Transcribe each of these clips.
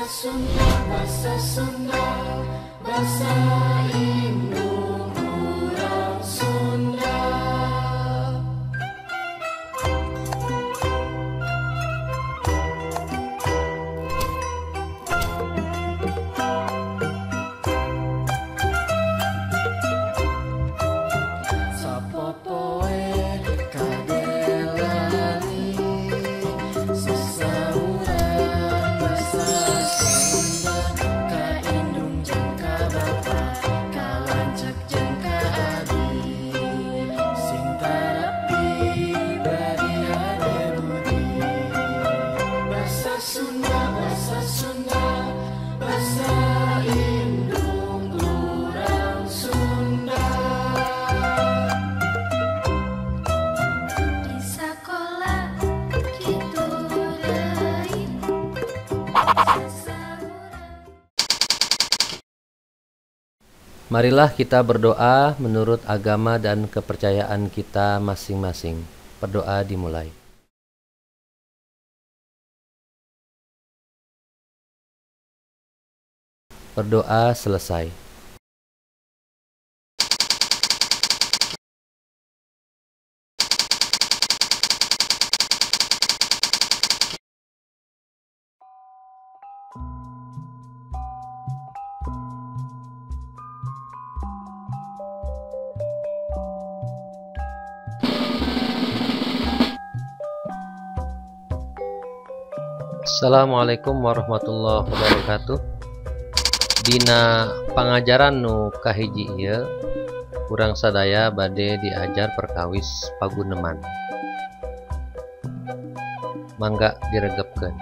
Sunda, bahasa Sunda, bahasa indung urang Sunda. Sapopoe kadelani sasauran basa Sunda, ka indung jeung ka bapa, ka lanceuk jeung ka abi, sing tarapi bari hade budi. Basa Sunda, bahasa Sunda, bahasa indung urang Sunda. Di sakola kitu deui sasauran. Marilah kita berdoa menurut agama dan kepercayaan kita masing-masing. Berdoa dimulai. Berdoa selesai. Assalamualaikum warahmatullahi wabarakatuh. Dina pangajaran nu kahiji ieu urang sadaya bade diajar perkawis paguneman. Mangga diregepkeun.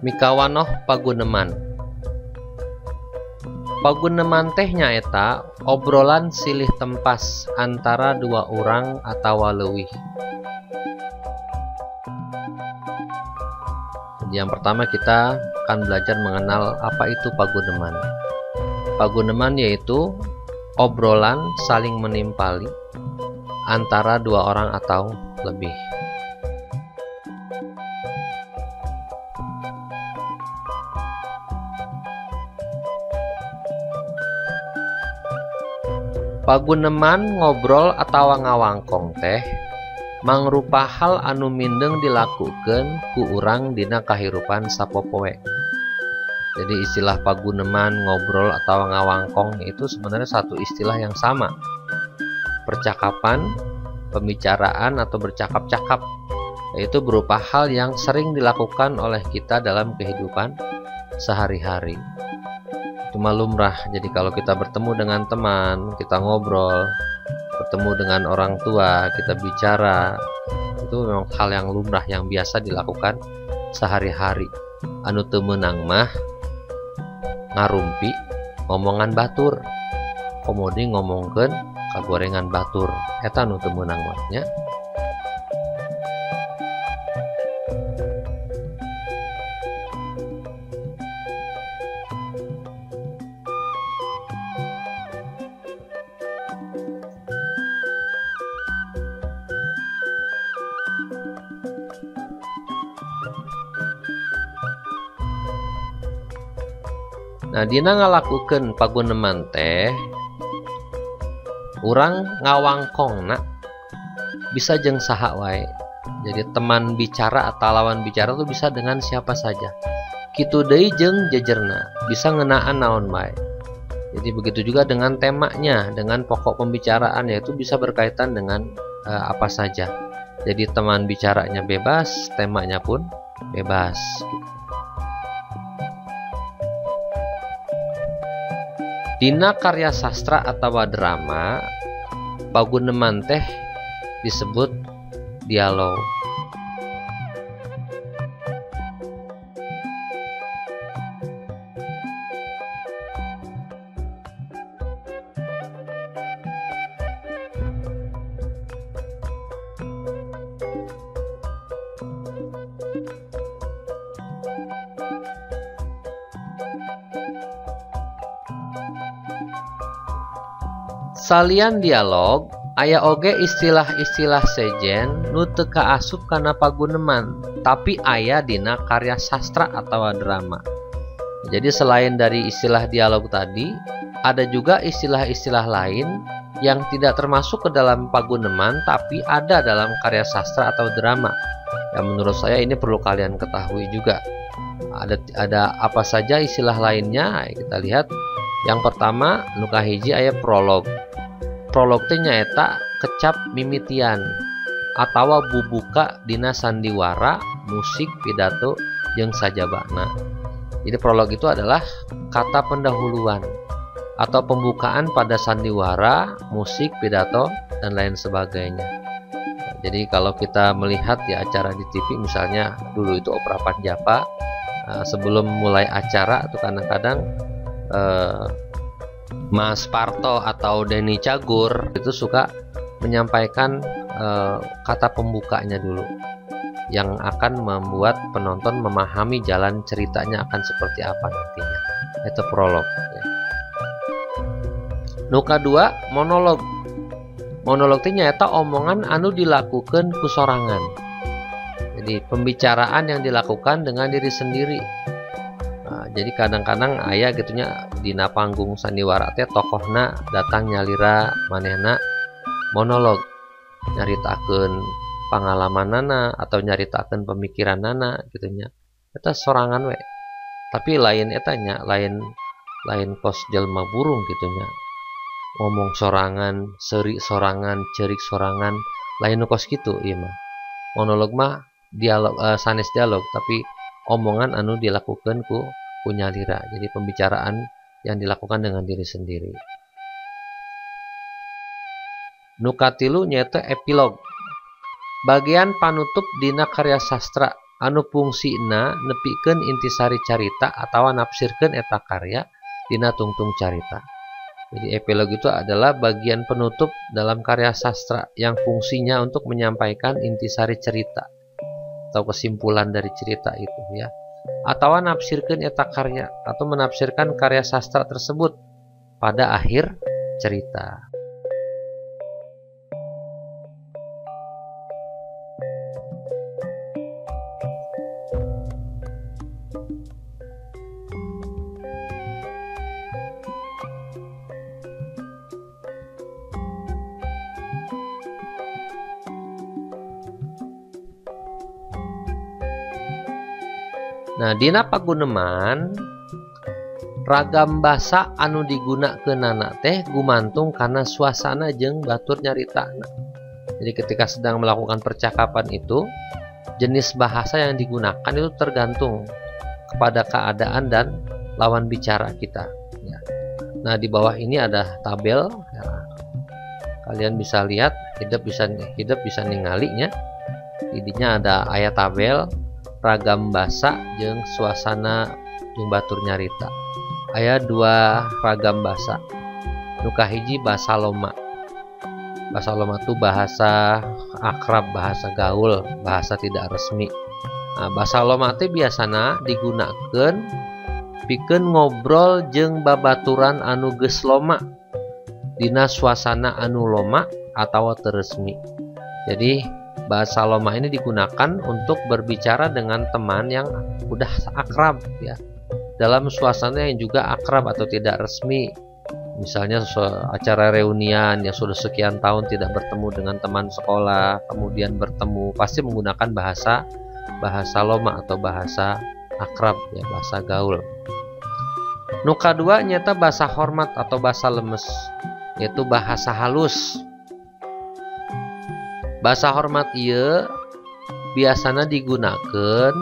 Mikawanoh paguneman. Paguneman teh nyaeta obrolan silih tempas antara dua urang atawa leuwih. Jadi yang pertama kita akan belajar mengenal apa itu paguneman. Paguneman yaitu obrolan saling menimpali antara dua orang atau lebih. Paguneman ngobrol atawa ngawangkong teh mangrupa hal anu mindeng dilakukeun ku urang dina kahirupan sapopoe. Jadi istilah paguneman, ngobrol atau ngawangkong itu sebenarnya satu istilah yang sama. Percakapan, pembicaraan atau bercakap-cakap, yaitu berupa hal yang sering dilakukan oleh kita dalam kehidupan sehari-hari. Itu lumrah. Jadi kalau kita bertemu dengan teman, kita ngobrol, bertemu dengan orang tua, kita bicara, itu memang hal yang lumrah yang biasa dilakukan sehari-hari. Anu teu meunang mah ngarumpi ngomongan batur, komodi ngomongkeun kagorengan batur, eta anu teu meunang mah nya. Nah, dina ngalakukeun paguneman teh urang ngawangkongna bisa jeung saha wae. Jadi teman bicara atau lawan bicara tuh bisa dengan siapa saja. Kitu deui jeung jejerna, bisa ngeunaan naon wae. Jadi begitu juga dengan temanya, dengan pokok pembicaraan, yaitu bisa berkaitan dengan apa saja. Jadi teman bicaranya bebas, temanya pun bebas. Dina karya sastra atawa drama, paguneman teh disebut dialog. Salian dialog, aya oge istilah-istilah sejen nu teu kaasup kana paguneman, tapi aya dina karya sastra atawa drama. Jadi selain dari istilah dialog tadi, ada juga istilah-istilah lain yang tidak termasuk ke dalam paguneman tapi ada dalam karya sastra atau drama. Ya, menurut saya ini perlu kalian ketahui juga. Ada apa saja istilah lainnya? Ayo kita lihat. Yang pertama, nu kahiji aya prolog. Prolog teh nyaeta kecap mimitian atawa bubuka dina sandiwara, musik, pidato, jeung sajabana. Jadi prolog itu adalah kata pendahuluan atau pembukaan pada sandiwara, musik, pidato, dan lain sebagainya. Jadi kalau kita melihat di acara di TV misalnya dulu itu Opera Panjapa, sebelum mulai acara itu kadang-kadang Mas Parto atau Denny Cagur itu suka menyampaikan kata pembukanya dulu yang akan membuat penonton memahami jalan ceritanya akan seperti apa nantinya. Itu prolog ya. Nu kadua, monolog. Monolog teh nyaeta omongan anu dilakukan ku sorangan. Jadi pembicaraan yang dilakukan dengan diri sendiri. Nah, jadi kadang-kadang aya gitunya dina panggung sandiwara teh tokohna datang nyalira manehna monolog, nyaritakeun pangalamanana atau nyaritakeun pemikiranana gitunya. Eta sorangan we. Tapi lain eta nya, lain lain kos jelma burung gitunya. Ngomong sorangan, seuri sorangan, ceurik sorangan, lain nu kos kitu ieu mah. Monolog mah dialog, sanes dialog tapi omongan anu dilakukan ku nyalira. Jadi pembicaraan yang dilakukan dengan diri sendiri. Nu katilu nyaeta epilog. Bagian panutup dina karya sastra anu fungsina nepikeun intisari carita atawa nafsirkeun eta karya dina tungtung carita. Jadi epilog itu adalah bagian penutup dalam karya sastra yang fungsinya untuk menyampaikan intisari cerita atau kesimpulan dari cerita itu ya. Atau nafsirkeun eta karya atau menafsirkan karya sastra tersebut pada akhir cerita. Nah, dina paguneman ragam basa anu digunakeunana teh gumantung kana suasana jeung batur nyaritana. Jadi ketika sedang melakukan percakapan itu, jenis bahasa yang digunakan itu tergantung kepada keadaan dan lawan bicara kita. Ya. Nah, di bawah ini ada tabel. Ya. Kalian bisa lihat, hidup bisa ningalinya. Idinya ada ayat tabel ragam basa jeung suasana jeung batur nyarita. Aya dua ragam basa. Nu kahiji basa loma. Bahasa loma itu bahasa akrab, bahasa gaul, bahasa tidak resmi. Nah, bahasa loma teh biasana digunakeun pikeun ngobrol jeung babaturan anu geus loma dina suasana anu loma atawa teu resmi. Jadi bahasa loma ini digunakan untuk berbicara dengan teman yang udah akrab ya, dalam suasana yang juga akrab atau tidak resmi. Misalnya acara reunian yang sudah sekian tahun tidak bertemu dengan teman sekolah, kemudian bertemu, pasti menggunakan bahasa bahasa loma atau bahasa akrab ya, bahasa gaul. Nu kadua nyata bahasa hormat atau bahasa lemes, yaitu bahasa halus. Bahasa hormat ieu biasana digunakeun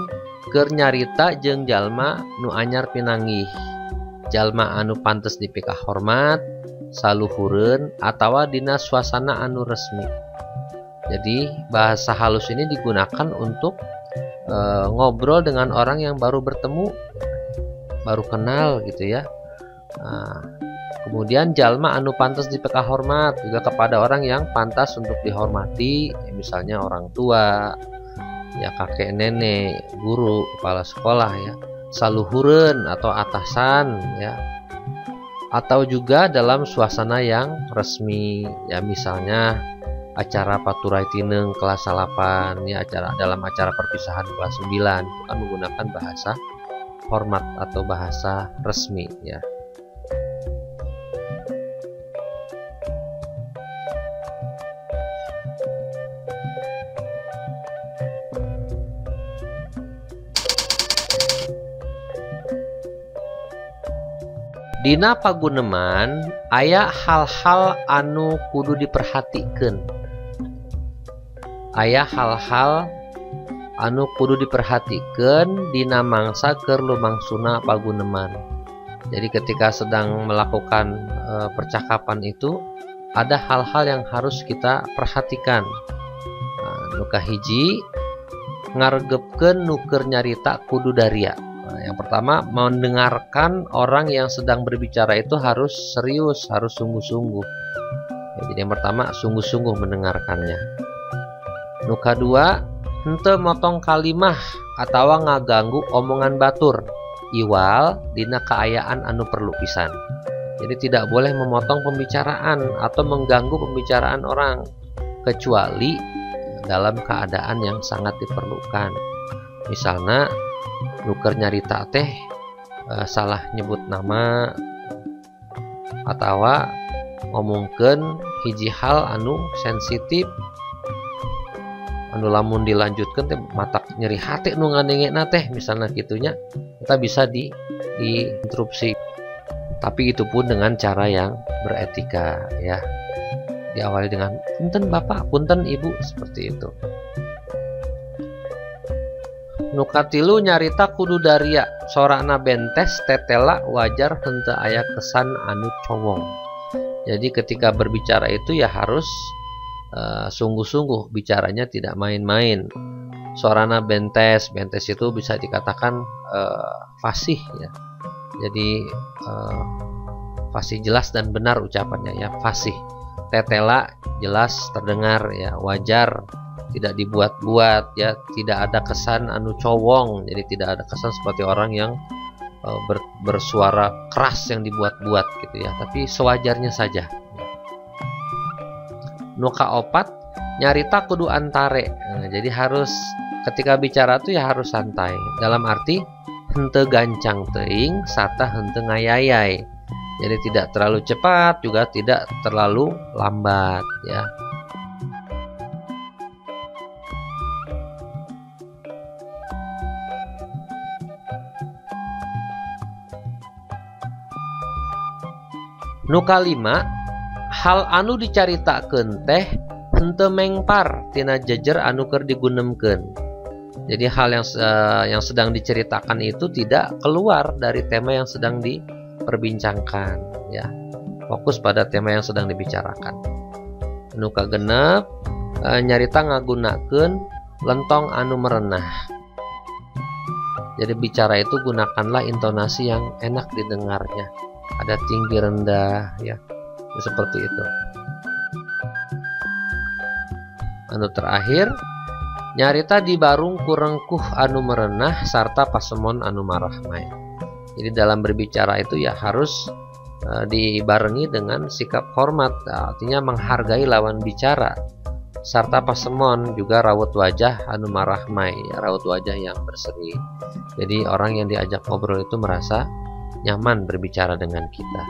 keur nyarita jeung jalma nu anyar pinanggih, jalma anu pantes dipikahormat, saluhureun atawa dina suasana anu resmi. Jadi bahasa halus ini digunakan untuk ngobrol dengan orang yang baru bertemu, baru kenal gitu ya. Nah, kemudian jalma anu pantas dipekahormat, juga kepada orang yang pantas untuk dihormati, ya, misalnya orang tua, ya kakek nenek, guru, kepala sekolah ya, saluhureun atau atasan ya, atau juga dalam suasana yang resmi ya, misalnya acara paturai tineng kelas 8 ya, acara dalam acara perpisahan kelas 9 itu kan menggunakan bahasa hormat atau bahasa resmi ya. Dina paguneman aya hal-hal anu kudu diperhatikeun. Aya hal-hal anu kudu diperhatikeun dina mangsa keur lumangsuna paguneman. Jadi ketika sedang melakukan percakapan itu ada hal-hal yang harus kita perhatikan. Nah, nu kahiji, ngaregepkeun nu keur nyarita kudu daria. Nah, yang pertama, mendengarkan orang yang sedang berbicara itu harus serius, harus sungguh-sungguh. Ya, jadi yang pertama, sungguh-sungguh mendengarkannya. Nu kadua, henteu motong kalimah atawa ngaganggu omongan batur, iwal dina kaayaan anu perlu pisan. Jadi tidak boleh memotong pembicaraan atau mengganggu pembicaraan orang, kecuali dalam keadaan yang sangat diperlukan. Misalnya nu keur nyarita teh salah nyebut nama atawa ngomongkeun hiji hal anu sensitif, anu lamun dilanjutkan teh matak nyeri hati nu ngadengena teh, misalnya gitunya, kita bisa diinterupsi. Tapi itu pun dengan cara yang beretika ya. Diawali dengan punten bapak, punten ibu, seperti itu. Nu katilu, nyarita kudu daria, sorana bentes, tetela, wajar, henteu aya kesan anu cowong. Jadi ketika berbicara itu ya harus sungguh-sungguh, bicaranya tidak main-main. Sorana bentes, bentes itu bisa dikatakan fasih ya. Jadi fasih jelas dan benar ucapannya ya, fasih. Tetela jelas terdengar ya, wajar, tidak dibuat-buat ya, tidak ada kesan anu cowong. Jadi tidak ada kesan seperti orang yang bersuara keras yang dibuat-buat gitu ya, tapi sewajarnya saja. Nu kaopat, nyarita kudu antare. Nah, jadi harus ketika bicara tuh ya harus santai. Dalam arti henteu gancang teuing sarta henteu ngayayay. Jadi tidak terlalu cepat juga tidak terlalu lambat ya. Nu kalima, hal anu dicaritakeun teh henteu mengpar tina jejer anu keur digunemkeun. Jadi hal yang sedang diceritakan itu tidak keluar dari tema yang sedang diperbincangkan ya. Fokus pada tema yang sedang dibicarakan. Nu kagenep, nyarita ngagunakeun lentong anu merenah. Jadi bicara itu gunakanlah intonasi yang enak didengarnya. Ada tinggi rendah ya, seperti itu. Anu terakhir, nyarita dibarung ku rengkuh anu merenah sarta pasemon anu marahmai. Jadi dalam berbicara itu ya harus dibarengi dengan sikap hormat, artinya menghargai lawan bicara, sarta pasemon juga raut wajah anu marahmai, ya, raut wajah yang berseri. Jadi orang yang diajak ngobrol itu merasa nyaman berbicara dengan kita.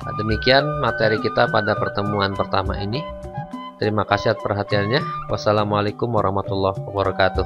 Nah, demikian materi kita pada pertemuan pertama ini. Terima kasih atas perhatiannya. Wassalamualaikum warahmatullahi wabarakatuh.